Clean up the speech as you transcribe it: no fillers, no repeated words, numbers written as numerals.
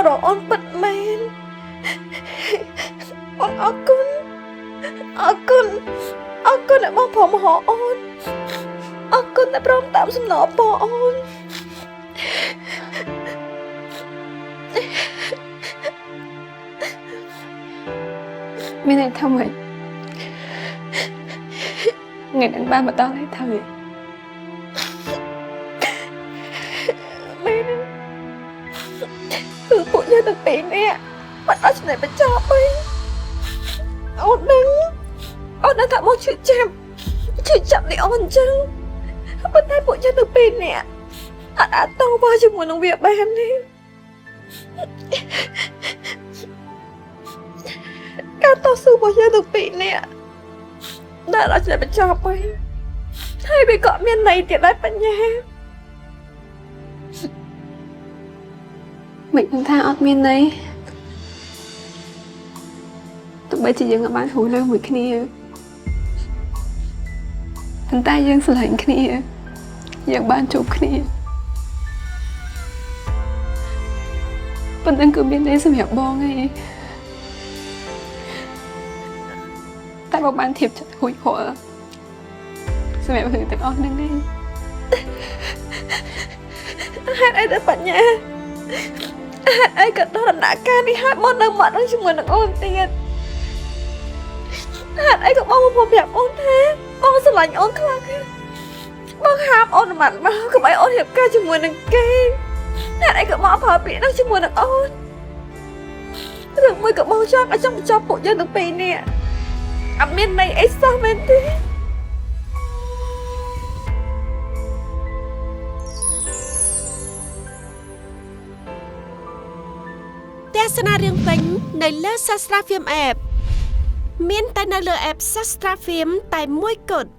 រកអូនពិតមែនអូនអរគុណអរគុណអរគុណដែលបងព្រមមករកអូនអរគុណដែលព្រមតាមសំណពរអូន មានន័យថាម៉េចថ្ងៃហ្នឹងបានមកដល់ហើយត្រូវ មែនគឺពួកយើងទាំងពីរនេះបាត់ដល់ចំណុចបញ្ចប់ហើយអូនដឹងអូនដឹងថាមកឈឺចាប់ឈឺចាប់នេះអូនអញ្ចឹងប៉ុន្តែពួកយើងទាំងពីរនេះអត់អាចតវ៉ាជាមួយនឹងវាបានទេការតស៊ូរបស់យើងទាំងពីរនេះដល់ដល់ចំណុចបញ្ចប់ហើយហើយវាក៏មានន័យទៀតដែរបញ្ញា មិនដឹងថាអត់មានន័យទោះបីជាយើងអត់បានរស់នៅមួយគ្នាប៉ុន្តែយើងស្រឡាញ់គ្នាយើងបានជួបគ្នាប៉ុណ្ណឹងគឺមានន័យសម្រាប់បងឯងតែបងបានធៀបចិត្តហួយហល់សម្រាប់រឿងទាំងអស់ហ្នឹងឯង ហេតុអីទៅបញ្ញាហេតុអីក៏ដល់ដំណាក់កាលនេះហើយមកនៅមកនឹងជាមួយនឹងអូនទៀតហេតុអីក៏បងមកប្រាប់អូនថាបងស្រឡាញ់អូនខ្លាំងបងហាមអូនមិនមកកុំឲ្យអូនរៀបការជាមួយនឹងគេហេតុអីក៏មកប្រើពាក្យនោះជាមួយនឹងអូនរឿងមួយក៏បងចង់ឲ្យចង់បញ្ចប់ពួកយើងទាំងពីរនេះអត់មានន័យអីសោះមែនទេ ទស្សនារឿងពេញនៅលើ Sastra Film App មានតែនៅលើ app Sastra Film តែមួយគត់។